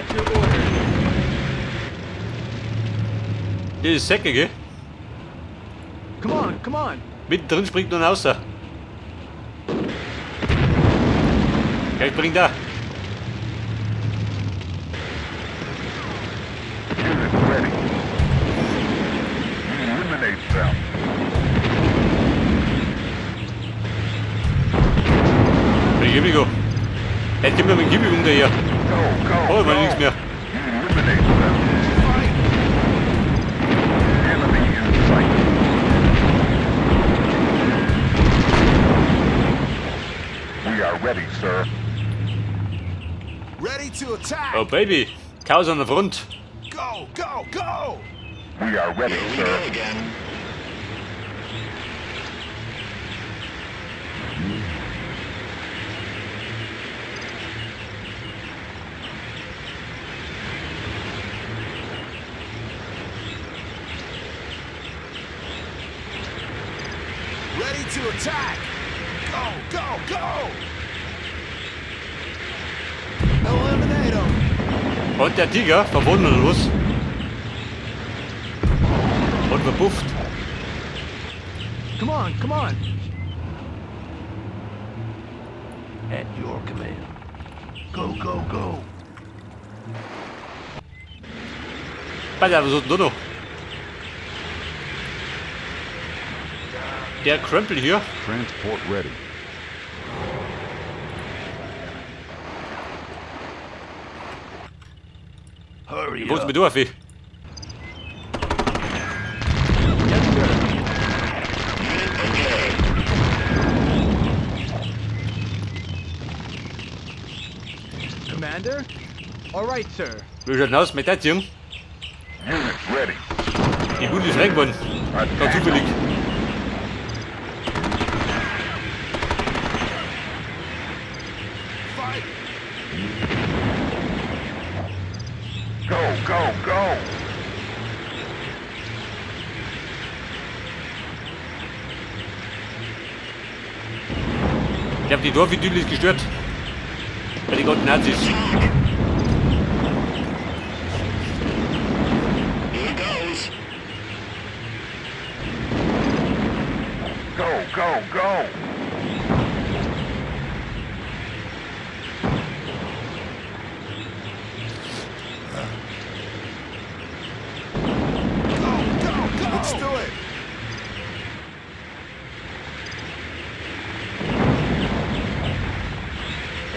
At your order. Das ist Säcke, gell? Come on, come on. Mittendrin springt nun raus. Ja, ich bring da. Unit ready. Eliminate them. Here we go. Jetzt gib mir mit dem Gibi unter hier. Go, go, Oh, ich go. meine nichts mehr. Eliminate them. Fight! Enemy in sight. We are ready, sir. Ready to attack! Oh Baby, Chaos an der Front. Go, go, go! We are ready, Here we go sir. again. Ready to attack! Go, go, go! Eliminate 'em! Und der Tiger, verwundert oder was? Und verpufft. Come on, come on. At your command. Go, go, go. Alter, was ist denn da noch? Der Krempel hier. Transport ready. Hurry Wo ist up. mit Dorf? Yes, sir. Unit okay. Commander? All right, sir. Wie schaut denn aus mit der Jung? Unit ready. Die Bude ist frei geworden. Ganz zufällig. Fight! Go, go, go! Ich hab die Dorfidylle ist gestört. Bei den ganzen Nazis. Attack. Here goes. Go, go, go! Go, go, go! Let's do it!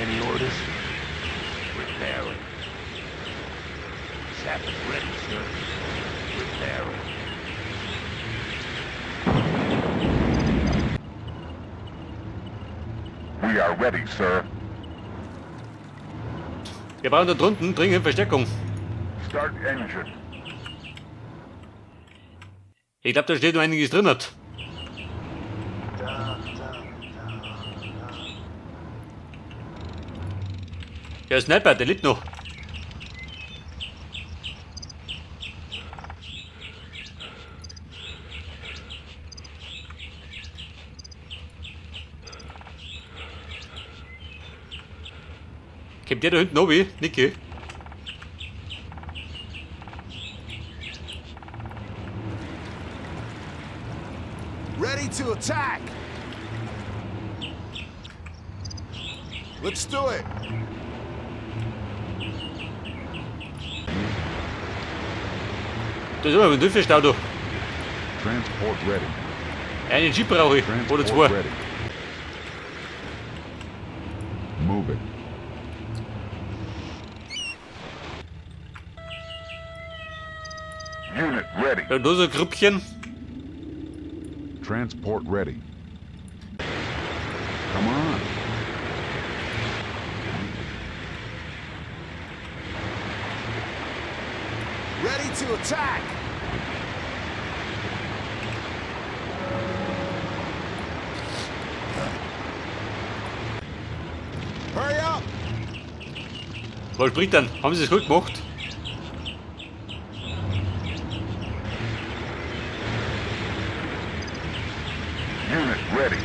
Any orders? Repairing. Sappers ready, sir. Repairing. We are ready, sir. Wir brauchen da drunten dringend Verstärkung. Start engine. Ich glaube, da steht noch einiges drin. Hat. Der Sniper, der lebt noch. Kommt der da hinten oben? Niki? Ready to attack! Let's do it! Da ist immer ein Dünnfischauto. Transport ready. Einen Jeep brauche ich. Oder Transport zwei. ready. Move it. Unit ready. Ja, da so ein Grüppchen. Transport ready. Come on. Ready to attack! Hurry up! Was spricht dann? Haben sie es gut gemacht? Unit ready.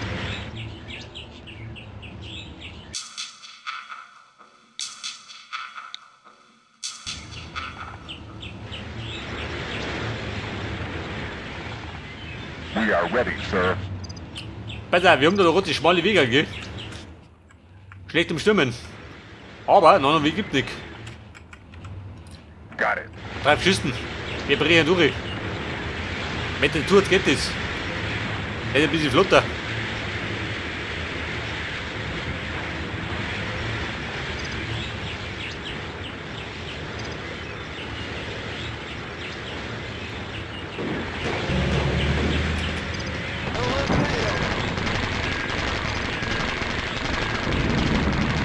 We are ready, sir. Pass auf, wir haben da noch die schmale Wege, gell? Schlecht im Stimmen. Aber einen anderen Weg gibt nicht. Got it. Drei Schüssen. Wir brechen durch. Mit der Tour geht das. Hätte ein bisschen flotter.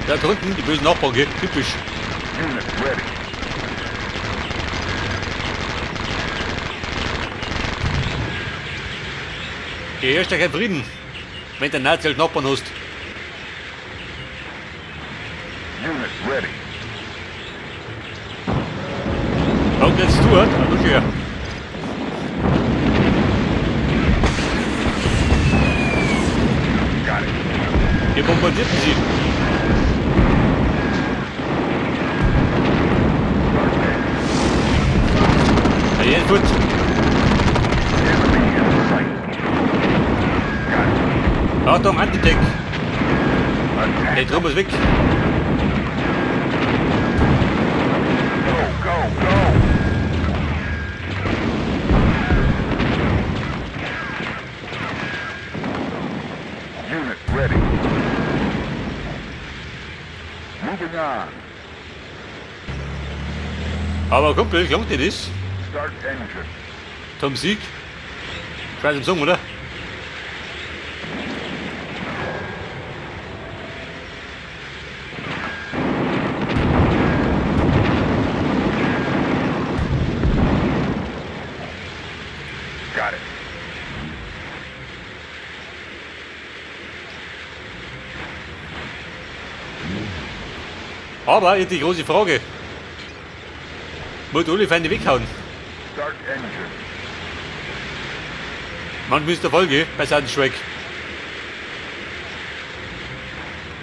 Da drunten die bösen Nachbarn, gell? Typisch. Unit ready. Hier herrscht ja kein Frieden, wenn der Nazi als Nachbarn hast. Unit ready. Und jetzt Stuart, ah, du ja. Got it. Wir bombardierten sie. Ja, jetzt gut. Enemy in sight. Got it. Achtung, Antitank. Attack. Der Drum ist weg. Go, go, go. Unit ready. Moving on. Aber Kumpel, klangt dir das? Start engine. Zum Sieg? Scheiß im Song, oder? Got it. Aber jetzt die große Frage. Muss alle Feinde weghauen? Start engine. Manchmal ist der Folge bei Soundtrack.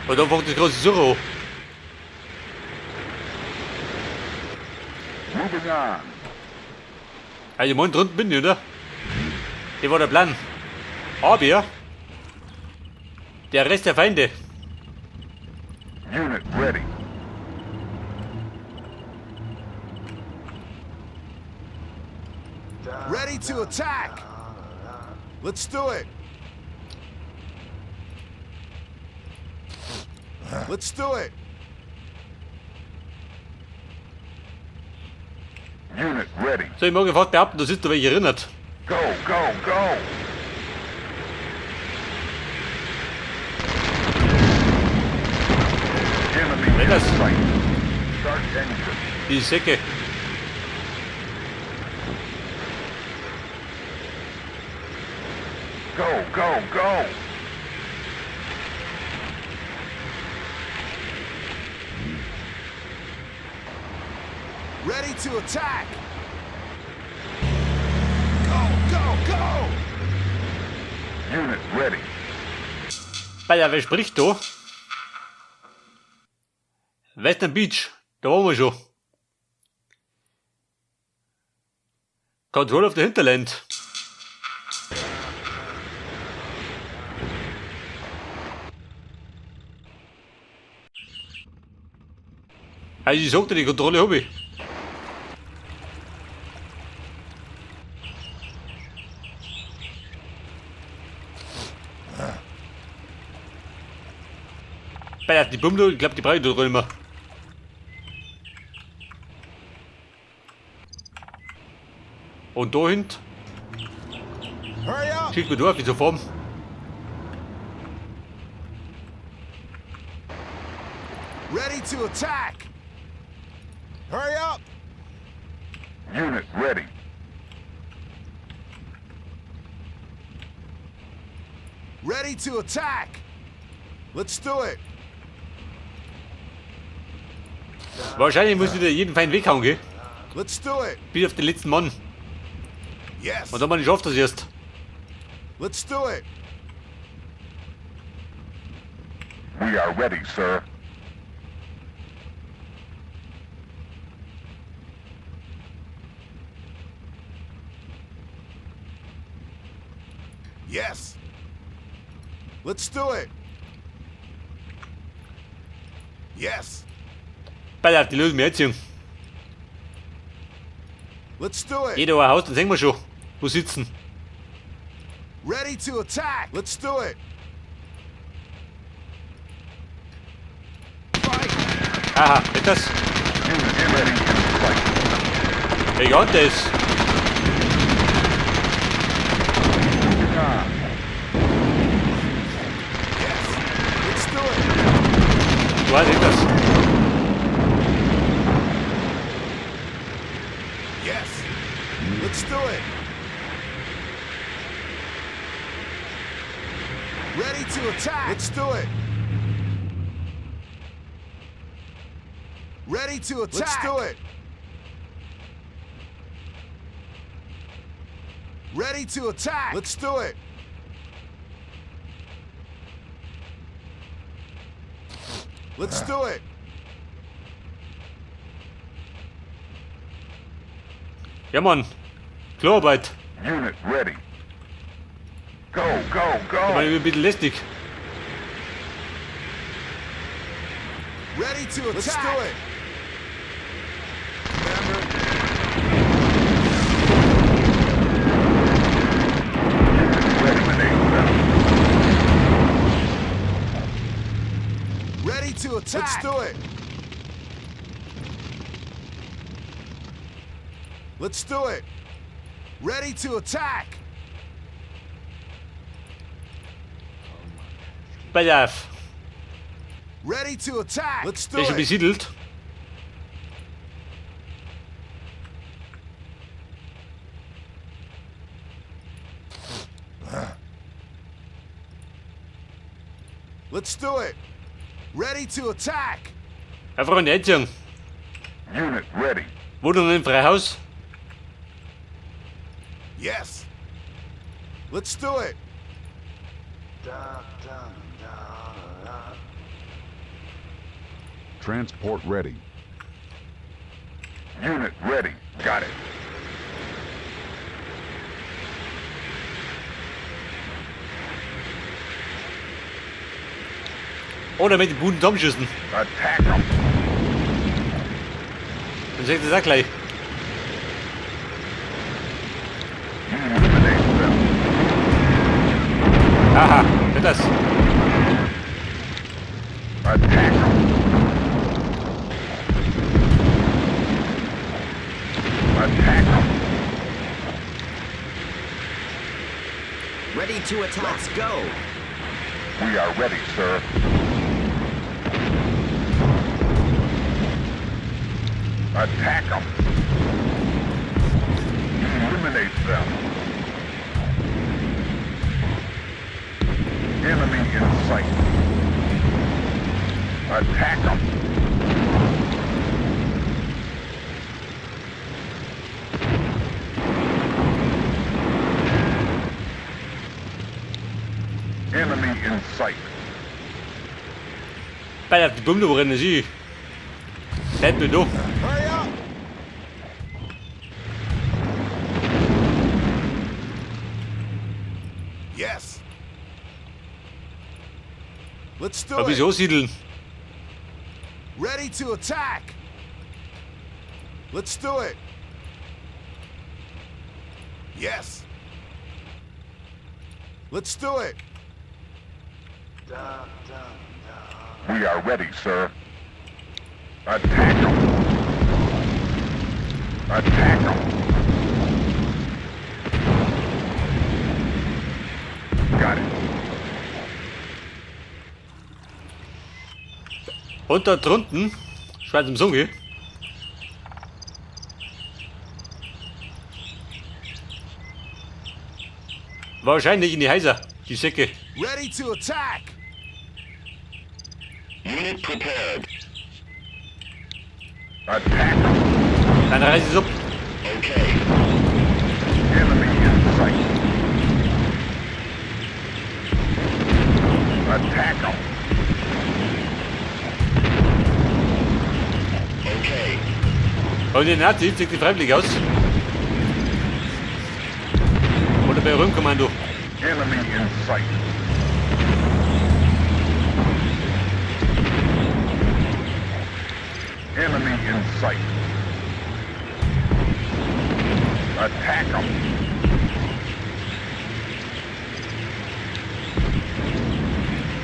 Und dann fängt das große Suche an. Moving on. Also, ich mein, drunten bin ich, oder? Das war der Plan. Aber der Rest der Feinde. Unit ready. Ready to attack. Let's do it. Let's do it. Unit ready. So, ich mag fast behaupten, da sitzt da welche erinnert. Go, go, go. Enemy in Vegas. sight. Start engine. Die Säcke. Go, go, go. Ready to attack. Go, go, go. Unit ready. Bei der, wer spricht da? Western Beach, da waren wir schon. Control of the Hinterland. Also ich sagte, die Kontrolle habe ich. Bei der, die Bumlo, ich glaube, die brauche ich doch nicht mehr. Und da hinten Hurry up. schickt mir durch, wie zur Form. Ready to attack. Hurry up. Unit ready. Ready to attack. Let's do it. Wahrscheinlich muss ich wieder jeden Feind weghauen, gell? Let's do it. Bis auf den letzten Mann. Yes. Und dann mal ich schafft das erst. Let's do it. We are ready, sir. Yes. Let's do it. Yes. Pass auf, die lösen wir jetzt hier. Let's do it. Jeder ein Haus, dann sehen wir schon, wo sitzen. Ready to attack. Let's do it. Fight. Aha, ist das? Unit ready to fight. Wer jagt das? Yes. Let's do it. Du weißt, ist das? Yes. Let's do it. Ready to attack. Let's do it. Ready to attack. Let's do it. Ready to attack. Let's do it. Let's do it. Ja, Mann. Klorarbeit. Unit ready. Go, go, Ich go. meine, ich bin ein bisschen lästig. Ready to attack. Let's do it. Commander. Eliminate them. Ready to attack. Let's do it. Let's do it. Ready to attack. Pass auf. Ready to attack. Let's do Der ist schon it. besiedelt. Let's do it. Ready to attack. Einfach in die Einziehung. Unit ready. Wohnung im Freihaus. Yes. Let's do it. Transport ready. Unit ready. Got it. Oder mit den Buden zusammenschießen. Attack 'em. Dann sagt das auch gleich. Eliminate them. Aha, ist das? Attack 'em. Attack 'em. Ready to attack. Let's go. We are ready, sir. Attack 'em. Eliminate them. Enemy in sight. Attack 'em. Enemy in sight. Pass auf, die Bumde, wo rennen sie? Seid mir da. Hurry up. Yes. Let's do Ein it. bisschen ansiedeln. Ready to attack. Let's do it. Yes. Let's do it. We are ready, sir. Attack 'em. Attack 'em. Got it. Und da drunten, schwarz im Sunge. Wahrscheinlich in die Häuser, die Säcke. Ready to attack. Unit prepared. Attack 'em. Dann reiß es ab. Okay. Enemy in sight. Attack 'em. Okay. Und die Nazis sieht die freiwillig aus. Oder bei Räumkommando. Enemy in sight. Enemy in sight. Attack 'em.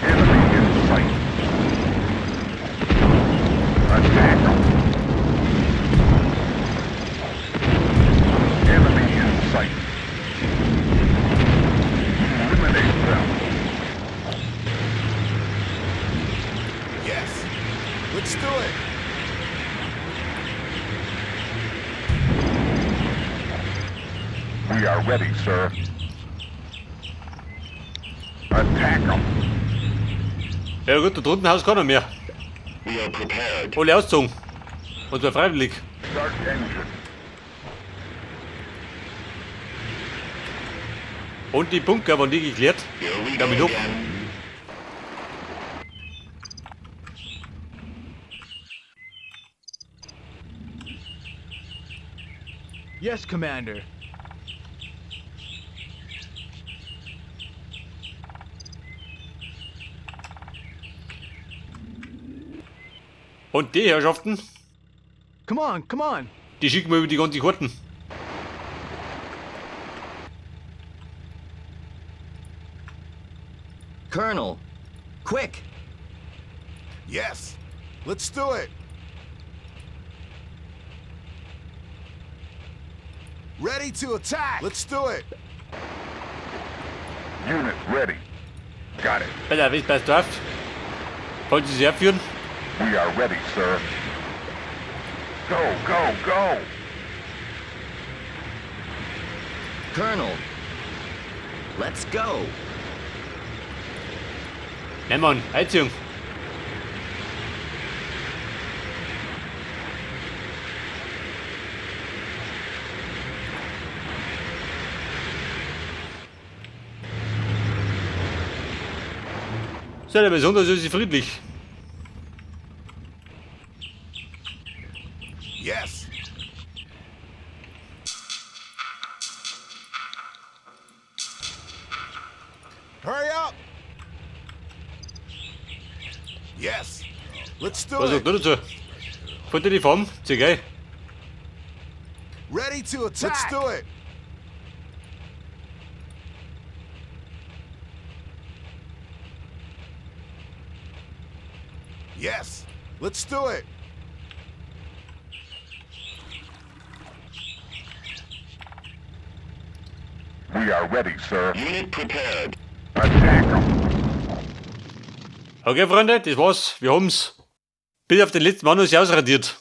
Enemy in sight. Attack 'em. Enemy in sight. Eliminate them. Yes. Let's do it. We are ready, sir. Attack 'em. Ja gut, da drunten haust keiner mehr. We are prepared. Alle ausgezogen. Und zwar freiwillig. Start engine. Und die Bunker waren die geklärt. Here we go Damit hoch. again. Yes, Commander. Und die Herrschaften, Come on, come on. die schicken wir über die ganze Karten. Colonel, quick! Yes. Let's do it. Ready to attack. Let's do it. Unit ready. Got it. Alter, was passt drauf? Wollen Sie sie herführen? We are ready, sir. Go, go, go! Colonel, let's go! Nein, Mann, Einziehung. So, der besonders ist sie friedlich. Yes. Hurry up. Yes. Let's do Was it. sagt du dazu? Wollt ihr die Farm? Sehr geil. Ready to attack. Let's do it. Yes. Let's do it. We are ready, sir. Unit prepared. Attack 'em. Okay, Freunde, das war's. Wir haben's. Bis auf den letzten Mann ist ausradiert.